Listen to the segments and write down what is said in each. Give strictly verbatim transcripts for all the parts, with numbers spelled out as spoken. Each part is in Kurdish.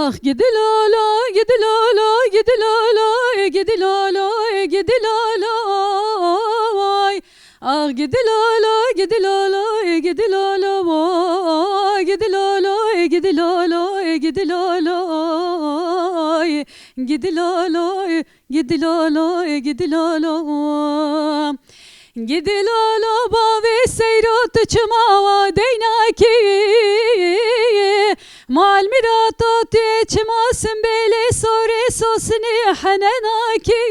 Ax gidi lolo, gidi lolo, gidi lolo, gidi lolo, gidi lolo, ay. Ax gidi lolo, gidi lolo, gidi lolo, ay. Gidi lolo, gidi lolo, gidi lolo, ay. Gidi lolo, gidi lolo, gidi lolo. Gidi lolo bavê seyro tu çima wa deynakî. Mal mirato tu çima simbêlê sorê sosinê henenakî.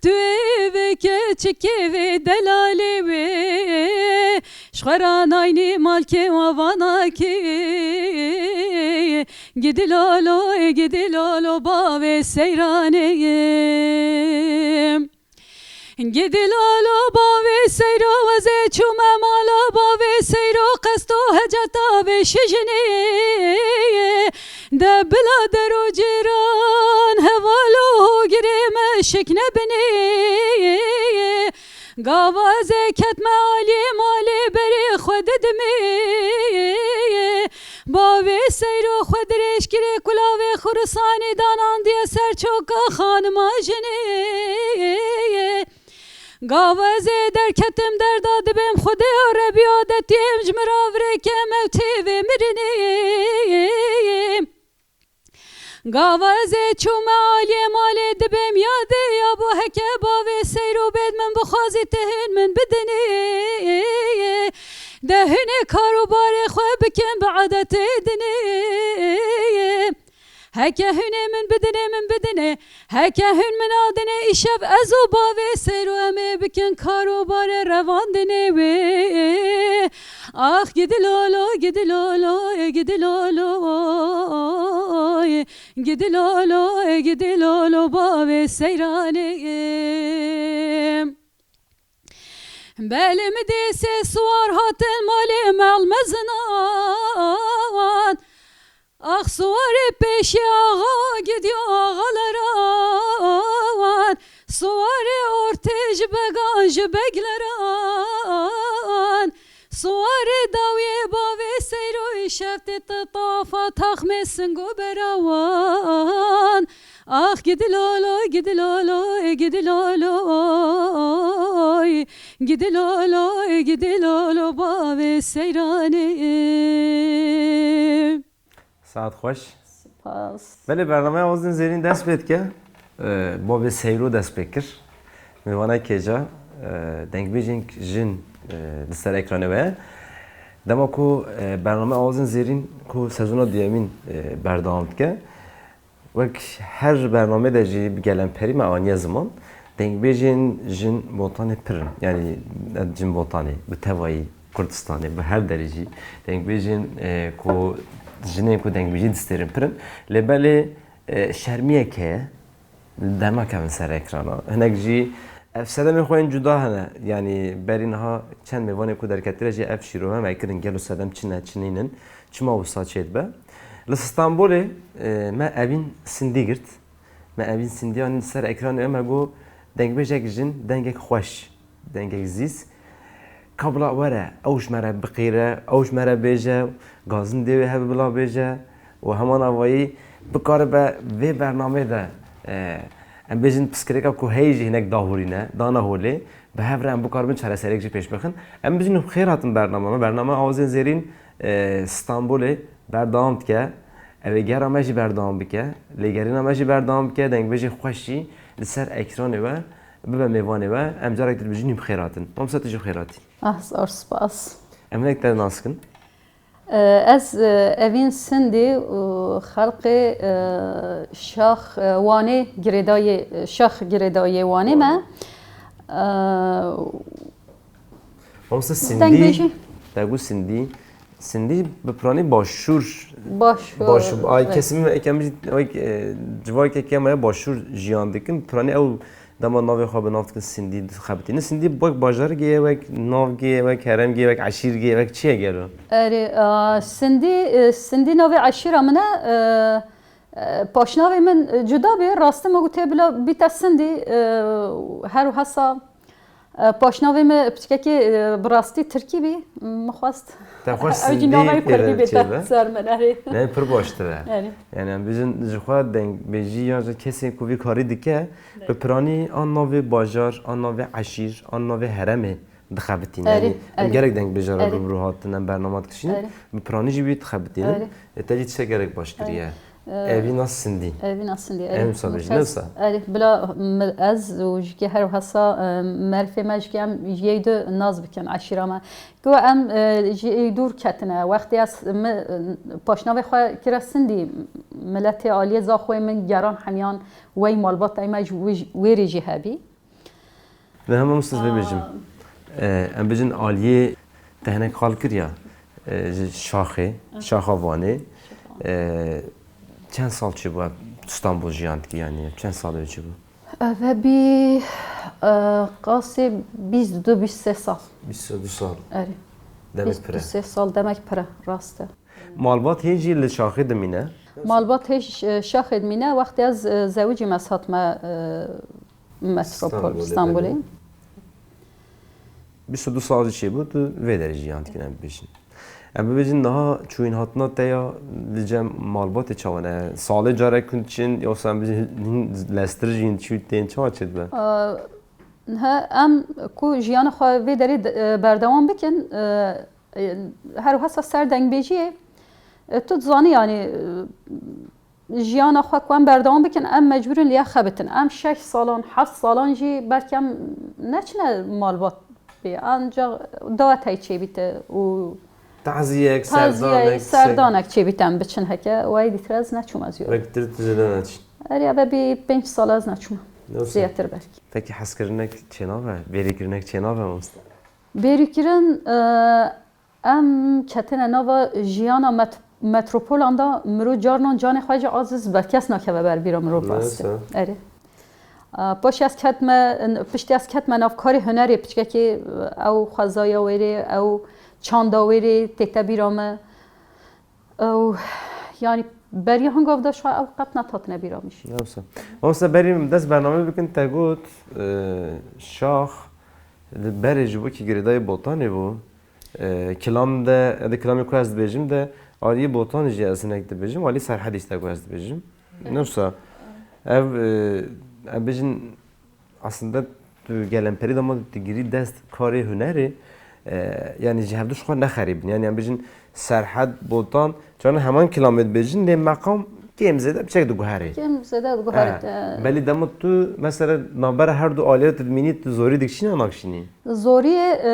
Tu ê vê keçikê vê delalê wê. Ji xwe ra naynî malkê wa vanakî. Gidi lolo, gidi lolo bavê seyranê. Gidi lolo bavê seyro wezê çûme mala bavê seyro qesto heceta vê şijinê. De bila dero cêran hevalo hogirê me şik nebinê. Gava ez ê ketme aliyê malê berê xwe didimê. Bavê seyro xwe dirêj kirê kulavê xurusanê danandiye ser çoka xanima jinê. Gava ez ê derketim derda dibêm Xwedê ya Rebî adetiyêm ji min ra virêkem ew têvê mirinê. Gava ez ê çûme aliyê malê dibêm yadê ya bo heke bavê seyro bêd min bixwazî ti hûn min bidinê. De hûnê kar û barê xwe bikin bi edetê dinê. Heke hûnê min bidinê, min bidinê. Heke hûn min adinê, îşev ez û bavê seyro em ê bikin kar û barê revandinê wê. Ax gidi lolo, gidi lolo, ê gidi lolo, oy. Gidi lolo, ê gidi lolo, bavê seyranê. Belê min dê sê siwar hatin malê mel mezinan. Ax siwarê pêşê axa gidiyo axalara wan. Siwarê ortê ji began ji begleran. Siwarê dawiyê bavê seyroyê şeftê ti tafa taxmê singo berawan. Ax gidi lolo, gidi lolo, ê gidi lolo, oy. Gidi lolo, ê gidi lolo, bavê seyranê. Saet xweş. Spas. Belê, bernameya Awazên Zêrîn dest pê dike. Ee, bavê Seyro dest pê kir. Mêvana kêja, ee, dengbêjên jin, ee, li ser ekranê we. Dema ku, ee, bername Awazên Zêrîn ku sezona duyemîn, ee, berdewam dike. Wek her bername de jî bi gelemperî me aniye ziman. Dengbêjên jin Botanê pir in. Yanî, ne jin Botanê, bi tevayî Kurdistanê, bi her derê jî dengbêjên, e, ku jinên ku dengbêjî distêrin pir in. Lê belê, e, şermiyek heye, dernakevinê ser ekrana. Hinek jî ev sedemên xwe yên cuda hene. Yanî berî niha çend mêvanê ku derketire jî ev şîrove me kirin, gelo sedem çi ne, çi nînin, çima wisa çêdibe. Li Stenbolê, e, me Evîn Sindî girt. Me Evîn Sindî anî li ser ekranê, me got, dengbêjek jin, dengek xweş, dengek zîz. Ka bila were, ew ji me re biqîre, ew ji me re bêje, gazin dê wê hebe bila bêje û heman avayî bikaribe vê bernameyê de, e, em bêjin piskirêka ku heyî jî hinek dahûrîne, dane holê, bi hev re em bikaribin çareseriyek jî pêş bixin. Em bijîn bi xêr hatin bername me. Bername Awazên Zêrîn, e, Stenbolê berdewam dike. Ew ê gera me jî berdewam bike, lêgerîna me jî berdewam bike, dengbêjê xweş jî li ser ekranê we bibe mêvanê we. Em carek din bijînî bi xêr hatin. Mamoste, tu jî bi xêr hatî. Ah, zor spas. Em hinek te nas kin. Ee, ez, e, Evîn Sindî û xelqê, e, Şax, e, Wanê girêdayê, e, Şax girêdayê Wanê me. Ee, Mamoste Sindî, dengbêjî. Te got Sindî. Sindî bi piranî başûr. Başûr, Baş, ay, evet. Kesimî me, ekem jî, ay, e, civareke keme ye başûr jiyan dikin. Piranî ew dema navê xwe bi nav dikin Sindî dixebitînin. Sindî wek bajargê ye, wek navgê ye, wek heremgê ye, wek eşîrgê ye, wek çi ye gelo? Erê, e, Sindî, e, Sindî navê eşîra min e, e, e, paşnavê min, e, cuda bê. Rastî me got tê bila bîte Sindî, e, her û hesa E, paşnavê min piçkekê, e, bi rastî tirkî bî, min xwest Te xwest ew jî sindî navê kurdî pêve bête çêbe? Ser min, erê. Ne, pir baştir e. Erê. Yani, em bijin ji xwe dengbêjî ya ji kesên ku vî karî dike, bi piranî an navê bajar, an navê eşîr, an navê heremê dixebitîne. Erê, Yani, em erê. Gelek dengbêjara Erê. Rû bi rû hatin, em bernama dikişînin, Erê. Bi piranî jî wî dixebitînin. Erê. E, te jî tiştek gelek baş kiriye. Erê. E, Evîna sindî. Evîna sindî, erê. Em wisa bêjin, ne wisa? Erê, bila mi-, ez û jikê her wisa, e, merifê me jikê em ji yê dû naz bikin, eşîra me. Ku em, e, ji yê dûr ketine. Wextê ez mi, e, paşnavê xwe kire sindî, miletê aliyê zaxwê min geran hemiyan wey malbatê me ji wê, wê rê jî hebî. Li hema min siz vê bêjim. Aa. E, em bijin aliyê te hinek qal kiriya, e, ji şaxê, Şaxa Vanê. E, çend sal çêbû tu Stenbol jiyan dikî, yani çend sal ew çêbû? Ev hebî, e, qasê bîst û du bîst sê sal. Bîst û du sal. Erê. Demek pir e. Bîst û sê sal demek pir e, rast e. Malbat hê jî li şaxê dimîne? Malbat hê ş-, şaxê dimîne. Wextê ez, e, zewicîm ez hatime, e, metropol, Stenbolê, Stenbolê. Belê. Bîst û du sal jî çêbû, tu vê derê jiyan dikî, em bibêjin. Em bibêjin niha çûyîn hatina te ya li cem malbatê çawa ne? Salê carek hûn diçin, yoksa em bibêjin hin lestir jî hûn diçûn tên, çawa çêdibe? Aa, he, em ku jiyana xwe vê derê de, e, berdewam bikin, e, e, her wisa ser dengbêjiyê, e, tu dizanî, yani, e, jiyana xwe ku em berdewam bikin, em mecbûr in liya xebitin. Em şeş salan, heft salan jî belkî em neçine malbat bê. Ancak dawetey çêbîte û Taziyek, taziyek, serdanek, serdanek çêbîte em biçin heke. Wey dîtir ez neçûm ez yora. Wek tir tu zêde neçî. Erê, eve bî pênc sal ez neçûm. Ne wisa? Zêdetir belkî. Peki hezkirinek çênabe, bêrîkirinek çênabe mamoste? Bêrîkirin, e, Em ketine nava jiyana met-, metropolan de, mirov carnan canê xwe jî aciz be, kes nakeve ber bîra mirov rastî. Neyse. Erê. A, paşê ez ketme, piştî ez ketme nav karê hunerê, piçkekê ew xwezaya wêrê, ew çanda wêrê tête bîra me. Ew, yani, beriya hingav de şa ew qet nehatine bîra min jî. Neyse. Mamoste berî dest bername bikin te got, e, şax li berê ji bo kî girêdayî Botanê bû. E, kilam de, de kilamê ku ez dibêjim de, aliyê Botanê jî ez hinek dibêjim, aliyê Serhedê jî te ku ez dibêjim. Evet. Ne wisa, ev, e, em bêjin, aslında tu gelemperî dema tu girî dest karê hunerê, e, yani ji hevdu ji xwe nexerîbin. Yani em bêjin Serhed, Botan, çana heman kilamê dibêjin, lê meqam kêm zêde piçek diguherê. Kêm zêde diguherê, E, e. Belî dema tu, mesela, navbera her du aliyê tu dimînî, tu zorî dikişînî an nakişînî? Zoriyê, e,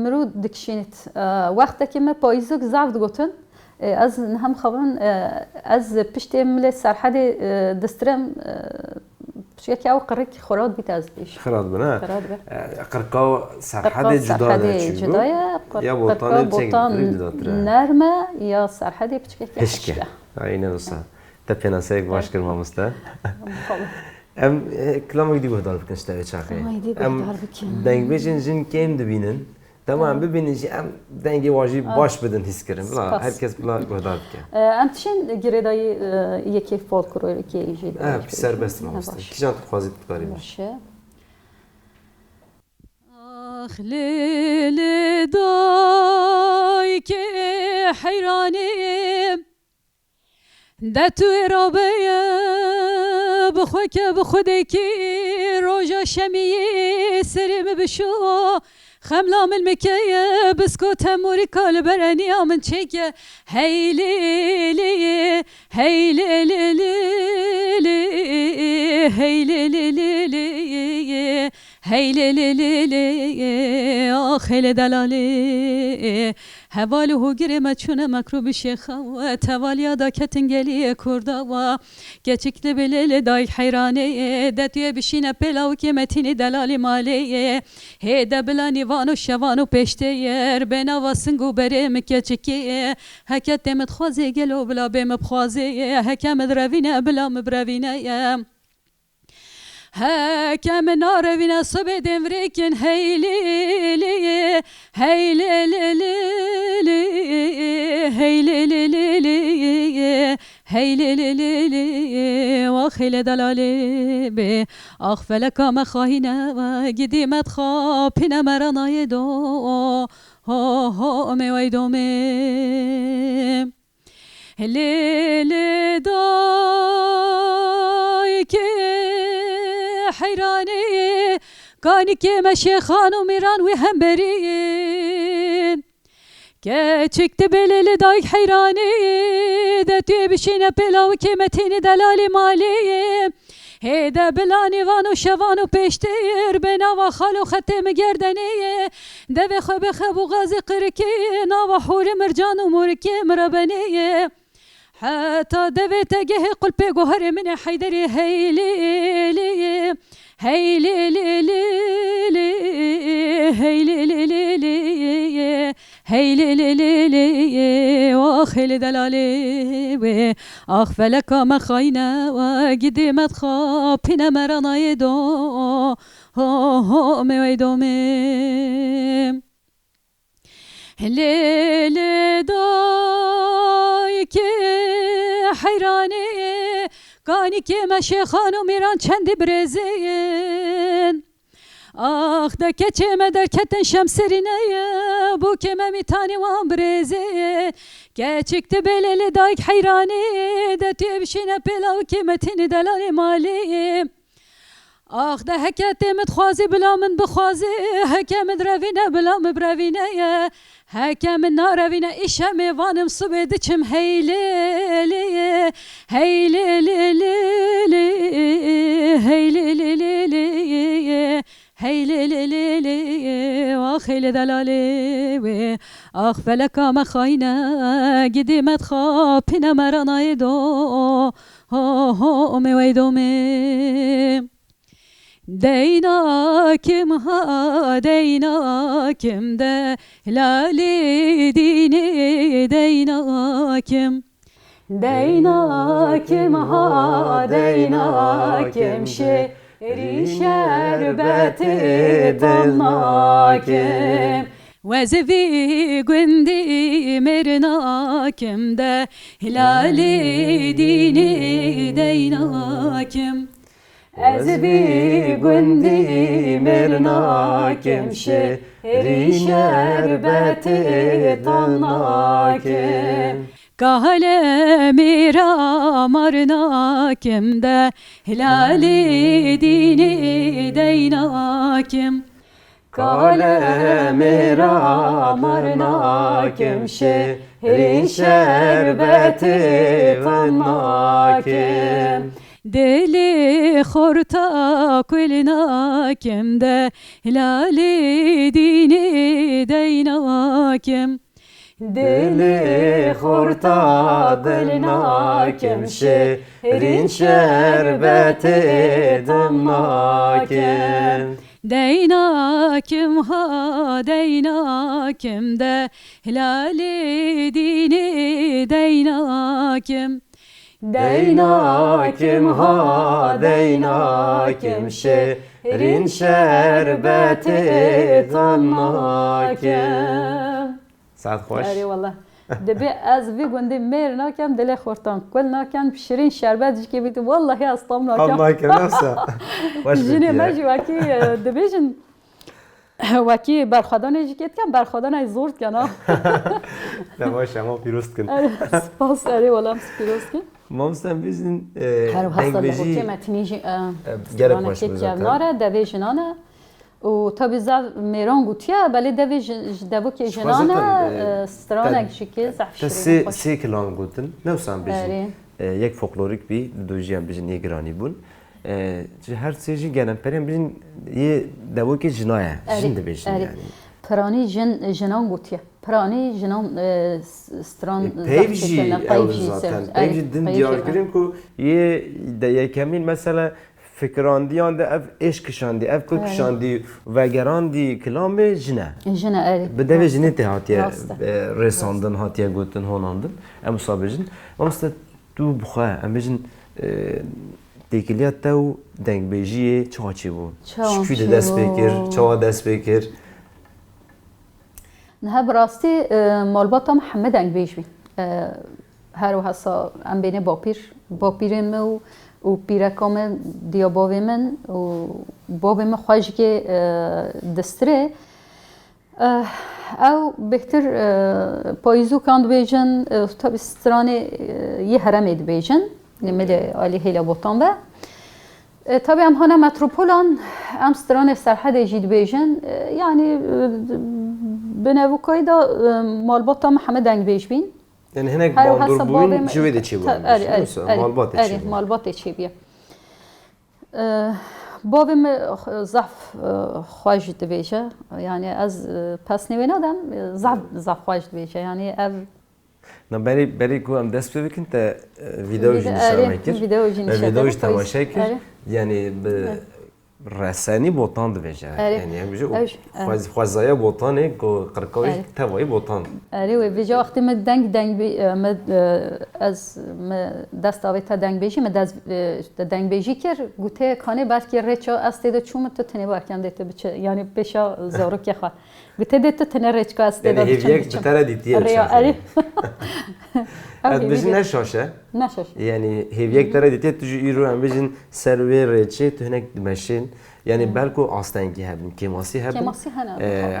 mirû dikişînît. E, wextekî me payîzok zaf digotin. E, ez niha mixabin, e, ez piştê milê Serhedê, e, distirim, e, piştiyekî ew qirikî xwe radibît ez dibêjim. Xwe radibin, ha? Xwe radibin. E, qirika Serhedê cuda de çi bû? Qirika Serhedê cuda ye, qir-, Ya Botanê qirika çek Botan cudatir e. Nerm e, ya Serhedê piçkekî hişk e. Hişk e. Aynen wisa. Te pênaseyek baş kir mamoste. Mixabin. Em, e, kilamek dî guhdar bikin ji te vê çaxê. Ay, dî guhdar bikin. Em dengbêjên jin kêm dibînin. Dema em bibînin jî em dengê wan jî baş bidin hîskirin. Bila her kes bila guhdar bike. E, em tişên girêdayî, e, yekê folklorikê jî. E, serbest mamoste. Kîjan tu dixwazî tu dikarî bikî. Baş e. Ax lê lê dayikê heyranê. De tu ê rabeye bi xwe ke bi xwedekî roja şemiyê serê min bişo. Xemla min mikeye bisko temûrîka li bereniya min çêke. Hey lê lê, hey lê lê lê lê, hey lê lê lê lê. Hey lê lê lê lê, ax hey lê delalê. Heval û hûgirê me çûne mekrû bi şêxa we. Tevaliya da ketin geliyê kurda wa. Keçik li bilê lê dayik heyranê. De tu yê bişîne pêla wikê metînî delalî malê. Hê de bila nîvan û şevan û pêştê yer. Bê nava sing û berê min keçikê. Heke tê min dixwazê gelo bila bê min bixwazê. Heke min direvîne bila min birevîne ye. Heke min narevîne sibê dênvirêkin hey lê lê, hey lê lê lê lê, hey lê lê lê lê, Hey lê lê lê lê, waxê lê delalê bê. Ax feleka me xahîne we, gidî me dixapîne me ranayê do. Ho ho, me wey domê. Lê lê daykê heyranê, kanikê me şêxan û mîran wî hemberîn. Keçik ti bêlê li dayik heyranî, de tu yê bişîne pêla û kêmetînî delalî malî. Hê de bilanî van û şevan û pêştir, bê nava xal û xetê mi gerdenî. Devê xwe bê xeb û gazî qirikî, nava hûrî mircan û mûrikê mi rebenî. Heta devê te gehê qulpê guherê min ê Heyderê, hey lê lê, hey lê lê lê lê, hey lê lê lê lê, hey lê lê lê lê, waxê lê delalê wê. Ax feleka me xayîne we, gidê me dixapîne me ranayê do. Ho ho, me wey domê. Lê lê daykê heyranê, kanikê me şêxan û mîran çendî birêzên. Ax de keçê me derketin şemserîneye, bûkê me mîtanî wan birêzên. Keçik ti bêlê lê dayik heyranê, de tu yê bişîne pêla û kêmetînî delalê malê. Ax de heke tê min dixwazî bila min bixwazî, heke min direvîne bila min birevîne ye. Heke min narevîne îşemê vanim sibê diçim hey lê lê, hey lê lê lê lê, hey lê lê lê lê, hey lê lê lê lê, waxê lê delalê wê. Ax feleka me xayîne, gidî me dixapîne me ranayê do. Ho ho, me wey domê. Deyna kim ha, deyna kim de, hilalê dînê deyna kim. Deyna kim ha, deyna kim, şêrî şerbetê dilna kim. Wezî vî gundî mêrna kim de, hilalê dînê deyna kim. Ez vî gundî mêrna kim, şêrî şerbetê dilna kim. Kahale mêra marna kim de, hilalê dînê deyna kim. Kale mêra marna kim, şêrî şerbetê dilna kim. Dilê xorta kulna kim de, hilalê dînê deyna kim. Dilê xorta dilna kim, şêrîn şerbetê dilna kim. Deyna kim ha, deyna kim de, hilalê dînê deyna kim. Deyna kim ha, deyna kim, şêrîn şerbetê dilna kim. Saet xweş. Erê wele. Dibê ez vî gundî mêr nakem, dilê xortan kul nakem, şirîn şerbet jikê bît. Wellahî ez tam nakem. Tam nakem, nasa. Xweş Jinê me jî wekî, e, dibêjin, wekî berxwedanê jikê dikem, berxwedanê zor diken ha. Ne baş, hema pîroz dikin. Erê, spas, erê wele em pîroz dikin. Mamoste em bêjin, e, her wiha dengbêjî, me tinî jî, e, e, gelek stranekê xweş bû zaten. Kevnar e, devê jinan e. Û tabî zav mêran gotiye, belê devê ji, ji devokê jinan e, e, stranek jikê zehf şirîn sê, xweş. Sê kilam gotin, ne wisa em bêjin. Erê. E, yek folklorîk bî, di dojî em bêjin yê giranî bûn. E, ji her sê jî gelen perê em bêjin yê devokê jina ye. Erê, jin dibêjin erê. Yani. Piranî jin, jinan gotiye. Piranî jinan, e, s-, stran, e, peyv jî ew zaten, peyv jî din diyar kirin ku yê de yekemîn mesela fikirandiyan de ev êş kişandî, ev ku kişandî, vegerandî kilamê jin e. Jin e, erê. Bi devê jinê tê hatiye, e, rêsandin, hatiye gotin, honandin. Em wisa bêjin. Mamoste, tu bi xwe, em bêjin, e, têkiliya te û dengbêjiyê çawa çêbû? Ji kû de dest pê kir? Çawa dest pê kir? Niha bi rastî, e, malbata min hemî dengbêj bî. E, Her wiha sa em bêne bapîr, bapîrê min û, û pîreka min diya bavê min û bavê min xwe ji kê, e, distirê. Eh, ew bêhtir, eh, payîzûkan dibêjin, eh, tabî stranê, eh, yê heremê dibêjin. Li milê alî hêla botan be. Eh, tabî em hane metropolan, em stranê Serhedê jî dibêjin. Eh, yanî, eh, binevokayî de, eh, malbata me heme dengbêj bîn. Yani hinek Her wiha bandor bûyîn bavê min ji wê de çêbû. Erê, erê, erê, malbatê çêbû. Malbatê çêbûye. Eh, bavê min, eh, zaf, eh, xweş dibêje. Yani ez, eh, pesnê wê nadim, eh, zaf, zaf xweş dibêje. Yani ev Na berî, berî ku em dest pê bikin te, eh, vîdeo jî nîşan me kir. Vîdeo jî nîşan me kir. Vîdeo jî temaşe kir. Erê. Yani bi resenî botan dibêje. Erê. Yani em bêje xwez-, xwezaya botanê ku qirkawî tevayî botan. Erê, wê bêje wextê min deng, deng bê-, e, min, e, ez, min dest avê te dengbêjî, min dest, e, dengbêjî kir, gotê kanê belkî rêça ez tê de çûm, tu tenê berken dê tu biçe, yani pêşa zarokê xwe. Gotê dê tu tenê rêçka ez tê de biçim. Yani hêviyek bi te re dîtiye. Rêya, erê. Ez bêjin ne şaş e. Ne şaş. Yani hêviyek te re dîtiye, tu jî îro em bêjin ser wê rêçê tu hinek dimeşên. Yani belko astengî hebin, kêmasî hebin. Kêmasî hene,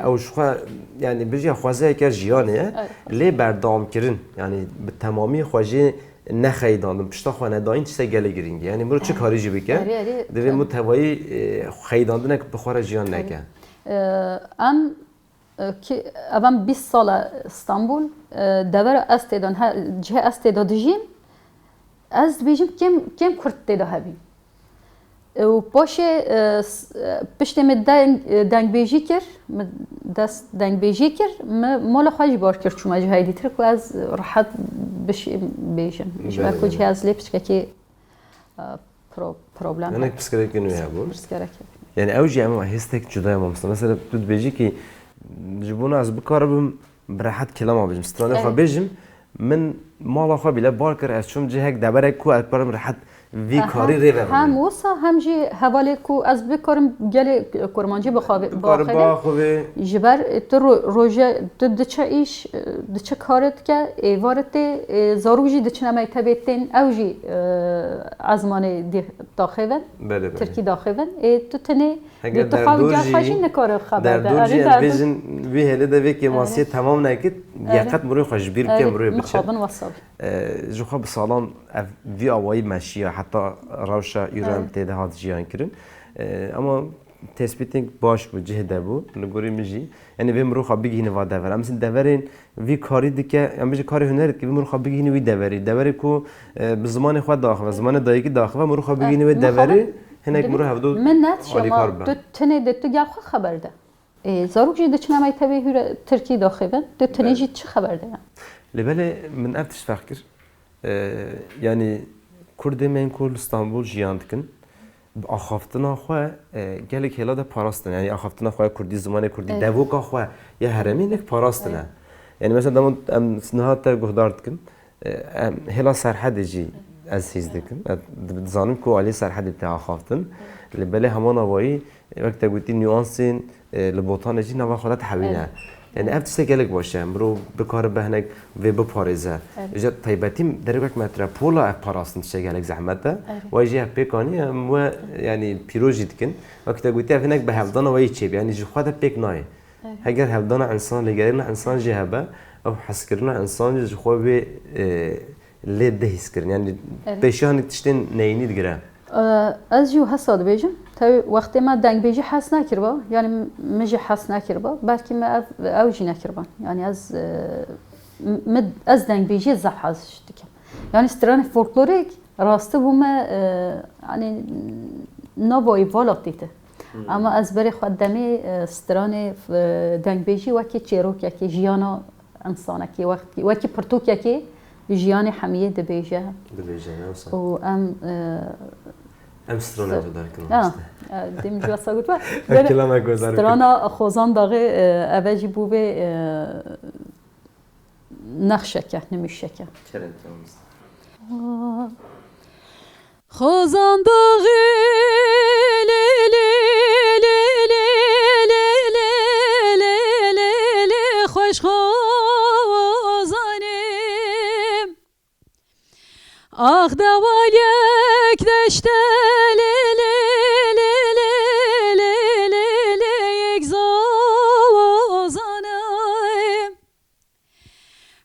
ew ji xwe, yani bijiya xwezayeke jiyanê ye. Lê berdewamkirin, yani bi temamî xwe jê nexeydandin, pişta xwe nedayîn tiştek gelek girîng e. Yani mirov çi karî jî bike, divê mirov tevayî, e, xeydandinek bi xwe re jiyan neke. E, em, e, ki, ev em bîst sal e Stenbol, e, devera ez tê de, he, cihê ez tê de dijîm, ez dibêjim kêm, kêm Kurd tê de hebî. Û paşê, e, s-, e, piştê min deng, e, dengbêjî kir, min dest dengbêjî kir, min mala xwe jî bar kir, çûme cihayê dîtir ku ez rehet bişêm bêjim. Ji ber ku cihê ez lê piçkekî, e, pro-, problem. Hinek pirsgirêkên wê hebûn. Pirsgirêk hebûn. Yani ew jî em hêstek cuda ye mamoste. Mesela tu dibêjî ki ji bona ez bikaribim bi rehet kilama bêjim, stranê xwe bêjim, min mala xwe bîle bar kir, ez çûm cihek deverek ku ez karim rehet vî karî rê ve bibim. Hem wisa hem jî hevalê ku ez bikarim gelê kurmancî bixwe-, bikarim biaxivim. Ji ber tu ro-, roje tu diçe îş, diçe karê dike, êvarê tê, e, zarok jî diçine mektebê tên, ew jî, e, ezmanê dî daxivin, Belê, belê. Tirkî daxivin. Ê tu tenê Heger dê tu xwe derdor gel xwe jî, jî nikare xeber de. Derdor jî, erê em derdor. Bêjin, vî hêlê de vê kêmasiyê temam nekit, erê, yeqet mirov xwe ji bîr bike, erê, mirov biçe. Mixabin wesa bî. E, ji xwe bi salan ev, vî awayî meşiya, heta rewşa îro em tê de hat jiyan kirin. E, ama tespîtên baş bû, cih de bû, li gorî min jî. Yani vê mirov xwe bigihîne va dever. Em deverên vî karî dike, em bêjin karê hunerê dike, vî mirov xwe bigihîne wî deverî. Deverê ku, e, bi zimanê xwe daxive, zimanê dayikî daxive, mirov xwe bigihîne wê deverî, hinek mirov hevdo alîkar be. Min ne dişe ma, tu tenê de tu gel xwe xeber de. E, zarok jî diçine mektebê hûre tirkî daxivin, tu tenê jî çi xeber de yani? Lê belê min ev tişt ferq kir. E, yani Kurdê me yên ku li Stenbol jiyan dikin, bi axaftina xwe, e, gelek hêla de parastin. Yani axaftina xwe ya kurdî, zimanê kurdî, devoka xwe ya herêmî hinek parastin e. Yani mesela dema em niha te guhdar dikin, e, em hêla Serhedê jî ez hîs dikim. Ez dizanim ku alî Serhedê tê axaftin. Lê belê heman awayî, e, wek te gotî nüansên, e, li Botanê jî nava xwe de dihewîne. Yani ev tiştek gelek baş e. Mirov bikaribe hinek vê biparêze. Îja taybetî derê wek metropola ev parastin tiştek gelek zehmet e. Wa jî ev pêk anî em we, yani pîroz jî dikin. Wek te gotî ev hinek bi hevdana we yî çêbî. Yani ji xwe de pêk nayê. Heger hevdana însan, lêgerîna însan jî hebe, ew hezkirina însan jî ji xwe wê, e, lê dihîs kirin. Yani pêşiya hinek tiştên neyînî digire. E, ez jî wesa dibêjim. Tevî wextê me dengbêjî hez nekiriba, yani min jî hez nekiriba. Belkî me ev, ew jî nekiriba. Yani ez, e, m-, min, ez dengbêjiyê zaf hez dikim. Yani stranê folklorîk rastî bû me, e, yani navayî vala tête. Ama ez berê xwe demê, e, stranê, e, dengbêjî wekî çêrokekê, jiyana însanekî, wek-, wekî pirtûkekê jiyanê hemiyê dibêje. Dibêje, ne wisa. Û em, e, Em strana s-, guhdar kin, ha, mamoste. E, dê min ji wesa got, Em kilamek guhdar kin. Strana Xozan Daxê, e, eve jî bû vê, e, nexşeke, nimîşeke. Kerem, tamam. Xozan daxê lê, lê, lê, xweş Xozanê. Ax dewaliyek deşte lê lê lê lê lê lê lê lê yek zozane.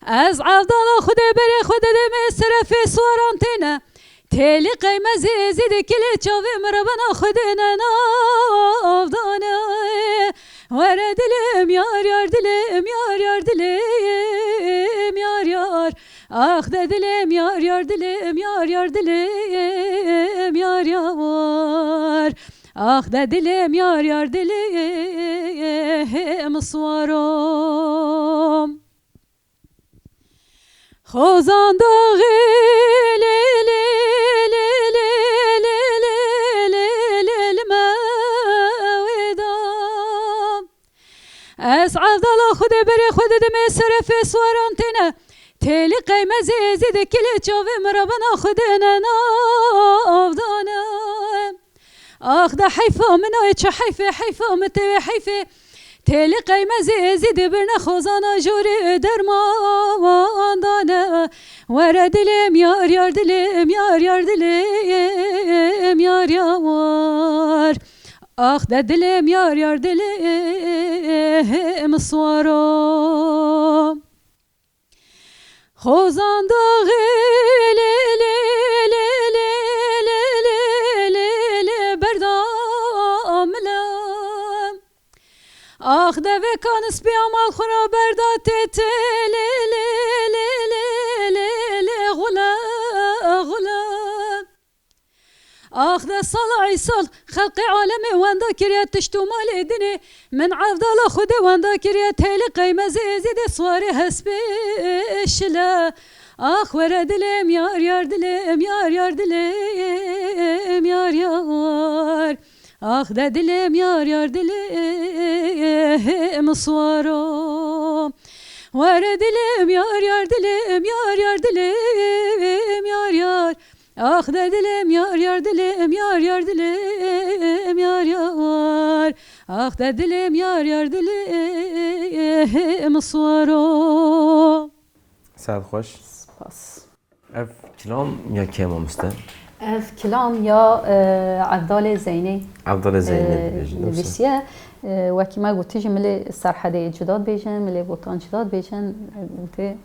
Ez evdala Xwedê berê xwe didimê serefê siwaran têne. Têlî qeymezê zî dikilê çavê mirabena Xwedê ne navdane. Were dilêm yar yar dilêm yar yar dilêm yar yar. Ax de dilêm yar yar dilêm yar yar dilêm yar yar. Ax de dilêm yar yar dilêm siwarom. Xozan daxê lê lê lê lê lê lê lê lê lê me wê da. Ez evdala Xwedê berê xwe didimê serefê siwaran têne. Têlî qeymezê zî dikilê çavê mirabena Xwedê ne navdane. Ax de heyfa min ay çi heyfê, heyfa min tê wê heyfê. Têlî qeymezê zî dibirne xozana jorê derman dane. Were dilêm yar yar dilêm yar yar dilêm yar yar. Ax de dilêm yar yar dilêm siwaro. Xozan daxê lê lê lê lê lê lê lê lê lê berda mile. Ax devê kan spiya mal xwe ra berda tê tê lê lê lê lê lê lê xule xule. Ax de sala îsal xelqê alemê wenda kiriye tişt û malê dinê. Min evdala Xwedê wenda kiriye têlî qeymezê zî dê siwarê hespê şile. Ax were dilêm yar yar dilêm yar yar dilêm yar yar. Ax de dilêm yar yar dilêm siwaro. Were dilêm yar yar dilêm yar yar dilêm yar yar. Ax de dilêm yar yar dilêm yar yar dilêm yar yar. Ax de dilêm yar yar dilêm siwaro. Saet xweş. Spas. Ev kilam ya kê mamoste? Ev kilam ya, e, Evdalê Zeynê, Evdalê Zeynê e, dibêjin, yoksa? Nivîsiye. E, wekî me gotî jî milê Serhedê cuda dibêjin, milê Botan cuda dibêjin. E, gotê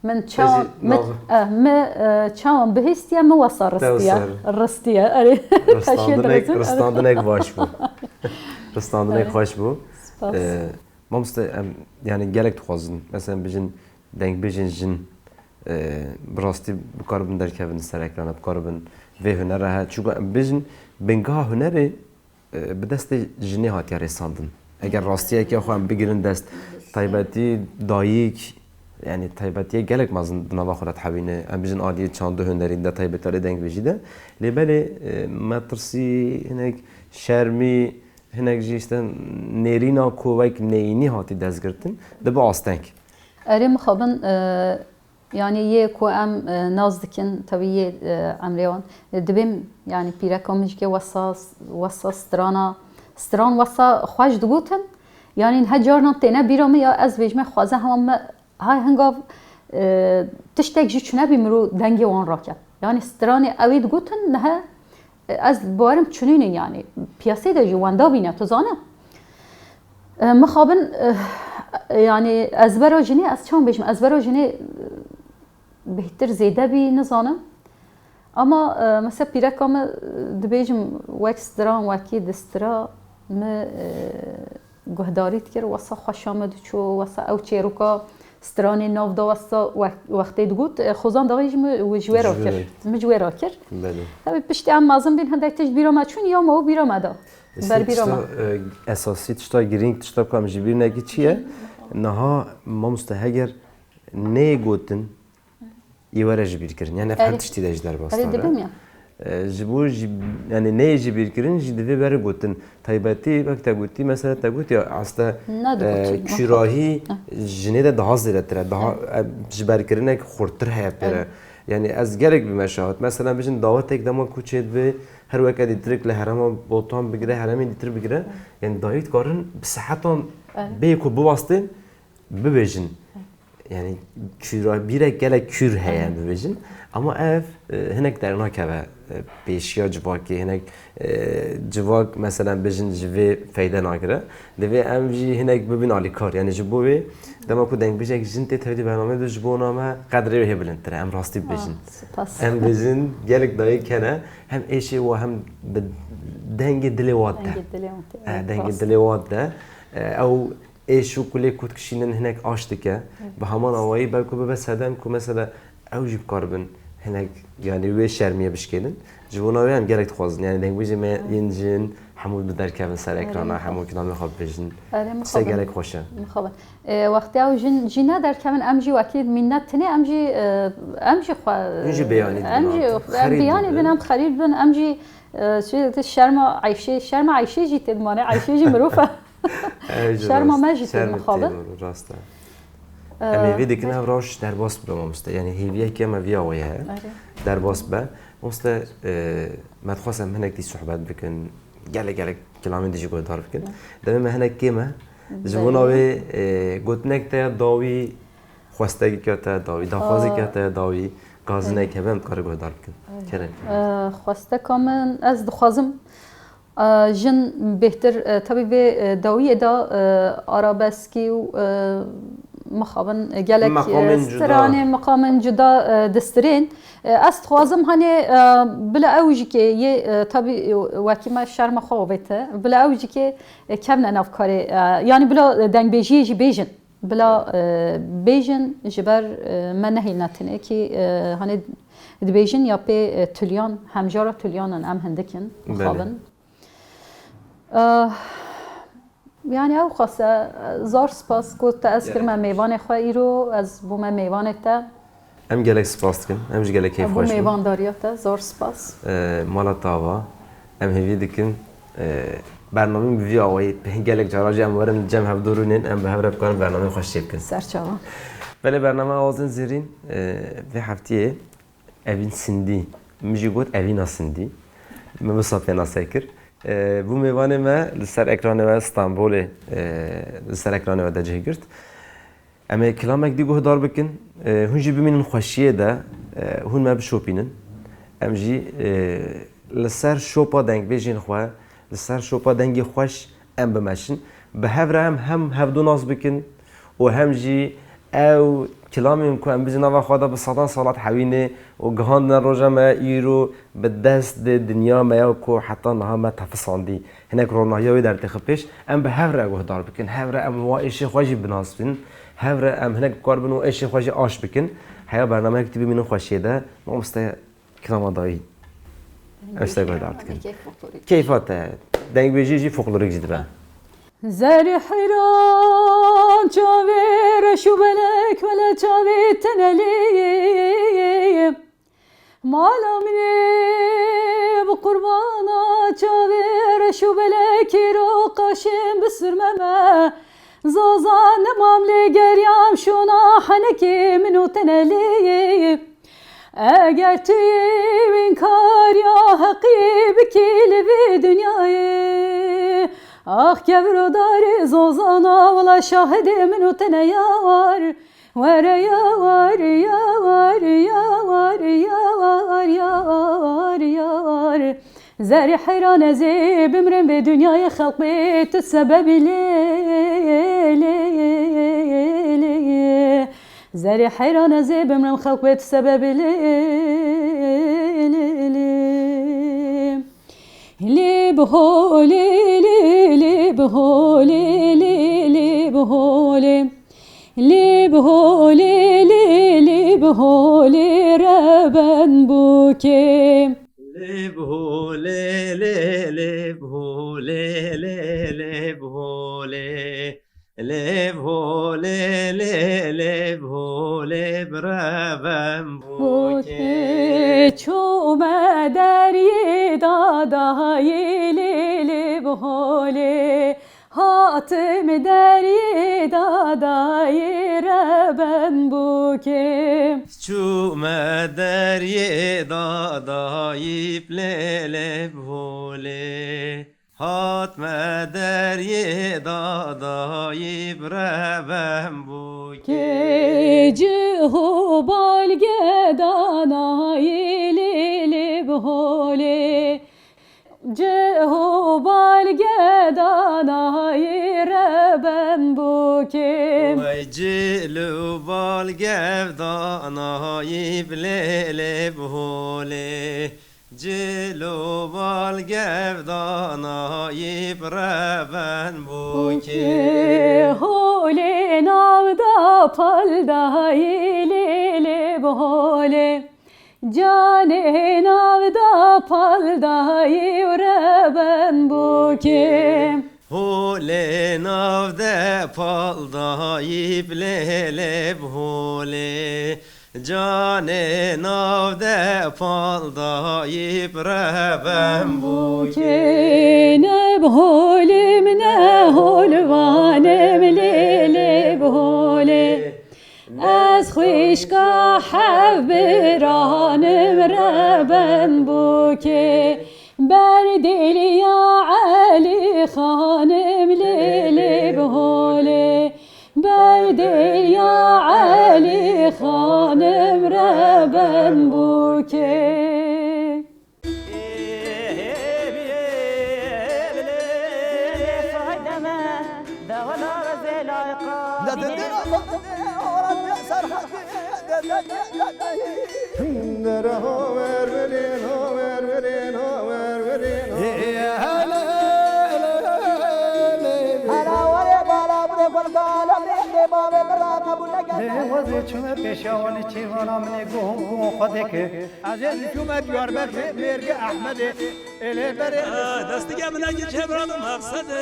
min çawan, Pejî min, nav- e, min, e, çawan bihîstiye, min wesa ristiye. Ristiye, erê. Ristandinek, ristandinek baş bû. Ristandinek xweş bû. Spas. E, mamoste, em, yani gelek dixwazin. Mesela bijin, dengbêjên jin, e, bi rastî bikaribin derkevin ser ekrana, bikaribin vê hunere he. Çunku em bijin bingeha hunerê, e, bi destê jinê hatiye rêsandin. Eger rastiyeke xwe em bigirin dest, taybetî dayik, yani taybetiye gelek mezin di nava xwe de dihewîne. Em bijin aliyê çand û hunerî de, taybetî aliyê dengbêjî de. Lê belê, e, metirsî, hinek şermî, hinek jî işte nêrîna ku wek neyînî hatî destgirtin, dibe asteng. Erê mixabin, e, yanî yê ku em, e, nas dikin, tevî yê, e, emrê wan. E, dibêm, yanî pîreka min jî ke wesa, wesa strana, stran wesa xweş digotin. Yanî niha carnan têne bîra min ya ez bêjime xwaze hema me hay hingav, e, tiştek jî çune bî mirov dengê wan rake. Yanî stranê ew ê digotin niha, e, ez bawerim çinînin yanî. Piyasê de jî wenda bîne, tu zane. E, mixabin, e, yanî ezbera jinê, ez çawan bêjim, ezbera jinê, e, bêhtir zêde bî, nizanim. Ama, e, mesela pîreka min, e, dibêjim, wek stran, wekî distira min, e, guhdarî dikir, wesa xweşa min diçû, wesa ew çêroka stranê nav da, wesa we-, wextê digot, e, Xozan Daxî jî min ji wê re kir. Min ji wê re kir. Belê. Tabii piştî em mezin bîn, hindek tişt bîra me çûn, ya me û bîra me da. Ber bîra me. Tişta, e, esasî, tişta girîng, tişta ku em ji bîr nekî çi ye? Niha mamoste heger neyê gotin, yê were ji bîr kirin. Yani ev her tiştî de ji derbas dibim ya. E, ji bo jî, yani neyê ji bîr kirin jî divê bere gotin. Taybetî, wek te gotî, mesela te gotî, aslında, e, çûrahî jinê de daha zêdetir e, daha, e, ji berkirinek xurtir heye pê re. Yani ez gelek bîme şahid. Mesela bijin dawetek dema ku çêdibe, her weke dîtirik li herêma Botan bigire, herêmên dîtir bigire. Yani dayî dikarin bi sehetan bê ku biwastin, bibêjin. yani kûra, bîrek gelek kûr heye, em bibêjin. Ama ev, e, hinek dernakeve, e, pêşiya civakê, hinek, e, civak, meselen, bêjin ji vê feyde nagire. Divê em jî hinek bibin alîkar. Yani ji bo wê, dema ku dengbêjek jin tê tevî di bernameyê de, ji bo me qedrê wê hê bilindtir e. Em rastî bibêjin. Ah, spas. Em bêjin gelek dayik hene. Hem êşê wa hem bi dengê dilê wa de. Dengê dilê wa de. E, dengê dilê wa de. E, ew êş û kulê ku dikişînin hinek aş dike. Evet. Bi heman awayî belku bibe sedem ku mesela ew jî bikaribin hinek, yani wê şermiyê bişkênin. Ji bona wê em gelek dixwazin. Yani dengbêjê me yên jin hemû bi derkevin ser ekrana, hemû kilamê xwe bibêjin. Erê, tiştek gelek xweş e. Mixabin. E, wextê ew jin jî ne derkevin, em jî wekî mînet tinê, em jî, e, em jî xwe, Hûn jî beyanî em dibin jî, artık. Em beyanî dibin, em xerîb dibin, em jî, e, şerma eyşê, şerma eyşê jî tê dimane, eyşê jî mirov e. Şerma me jî tê mixabin. Rast e. Em hêvî dikin ev roj derbas bibe, mamoste. Yani hêviyeke me viya wê heye. Derbas be. Mamoste, e, me dixwest em hinek dî sohbet bikin. Gelek gelek kilamên dî jî guhdar bikin. Demê me hinek kêm e. Ji bona wê, e, gotinek te dawî, xwestekeke te dawî, daxwazeke te dawî, gazinek hebe em dikare guhdar bikin. Kerem. E, xwesteka min, ez dixwazim, e, jin bêhtir, e, tabî vê, e, dawiyê de, e, arabeskî û, e, mixabin, e, gelek, e, stranê, miqamên cuda, e, distirên. E, ez dixwazim, hani, e, bila ew jî kê yê, e, tabî, e, wekî me şerma xwe avête, bila ew jî kê, e, kevne nav karê, e, yani bila, e, dengbêjiyê jî bêjin. Bila, e, bêjin ji ber, e, me nehêlne tinê kî, e, hani dibêjin ya pê, e, tuliyan, hemjara tuliyan in, em hindik in, mixabin. E, yani ew xwese, e, zor spas ku te ez kirime mêvanê xwe îro, ez bûme mêvanê te. Em gelek spas dikin. Em jî gelek keyf xweş bûn. Mêvandariya te, zor spas. E, mala te ava. Em hêvî dikin, e, bernameyên bi vî awayî gelek cara jî em werin cem hevdû rûnên, em bi hev re bikarin bernameyên xweş çêbikin. Serçava. Belê bername Awazên Zêrîn, e, vê heftiyê Evîn Sindî. Min jî got Evîna Sindî. Min wisa pênase kir. E, bû mêvanê me li ser ekranê we Stenbolê, e, li ser ekranê we de cih girt. Em ê kilamek dî guhdar bikin, e, hûn jî bimînin xweşiyê de, e, hûn me bişopînin. Em jî, e, li ser şopa dengbêjên xwe, li ser şopa dengê xweş em bimeşin. Bi hev re em hem hevdû nas bikin û hem jî ew kilamên ku em bijî nava xwe de bi sedan salat hewînê û gihandine roja me îro bi dest dê dinya me ya ku heta niha me tefisandî. Hinek ronahiya wê dertêxe pêş, em bi hev re guhdar bikin, hev re em wa êşê xwe jî binasbin, hev re em hinek bikar bin û êşê xwe jî aş bikin. Heya bernameyek tî bimînin xweşiyê de, mamoste kilama dayî. Em ji te guhdar dikin. Keyfa te, dengbêjî jî folklorîk jî dibe. Zerê heyran çavê reş û belek wele çavê tenelê. Mala min ê bi qurbana çavê reş û belekî ro qaşên bi sirme me. Zazan nemam lê geriyam şûna henekê min û tenelê. Eger tu yê wînkariya heqî bikî li vê dinyayê, ax kevrodarê zozana wela şahidê min û teneyar. Were yar, yar, yar, yar, yar, yar, yar. Zerê heyran ez ê bimrim vê dinyayê xelq bê tu sebebî lê, lê, lê, lê. Zerê heyran ez ê bimrim xelq bê tu sebebî lê, lê, lê. Lê bi holê, lê, lê bi holê, lê, lê bi holê. Lê bi holê, lê, lê bi holê reben bûkê. Lê bi holê, lê, lê bi holê, lê, lê bi holê. Lê bi holê, lê, lê bi holê bi reben bûkê. Bûkê çûme deriyê dadayê, lê, lê bi holê. Hatim deriyê dadayê reben bûkê. Çûme deriyê dadayî bi lê, lê bi holê. Hatme deriyê dadayî bi reben bûkê. Kê cih û balge danayî lê lê bi holê. Cih û balge danayî reben bûkê. Wey cil û balgev danayî bi lê lê bi holê. Cil û balgev danayî bi reben bûkê. Holê nav da pal dayî lê lê bi holê. Canê nav da pal dayî û reben bûkê. Holê nav de pal dayî bi lê lê bi holê. Canê nav de pal dayî bi reben bûkê. Ne bi holê min ne holvanim lê lê bi holê. Ez xwişka hevbiranim reben bûkê. Berdêliya Elî Xanim lê lê bi holê. Berdêliya Elî Xanim reben bûkê. Hela warê bala bûrê gulgala lê bavê min ra qebûl neke. Lê wezê çûme pêşiya wanê çêvana min ê guhûn guhûn xwe deke. Ez ê çûme Diyarbekirê mêrge Ehmedê. Ê lê berê. Destige min eki çevra maqsede.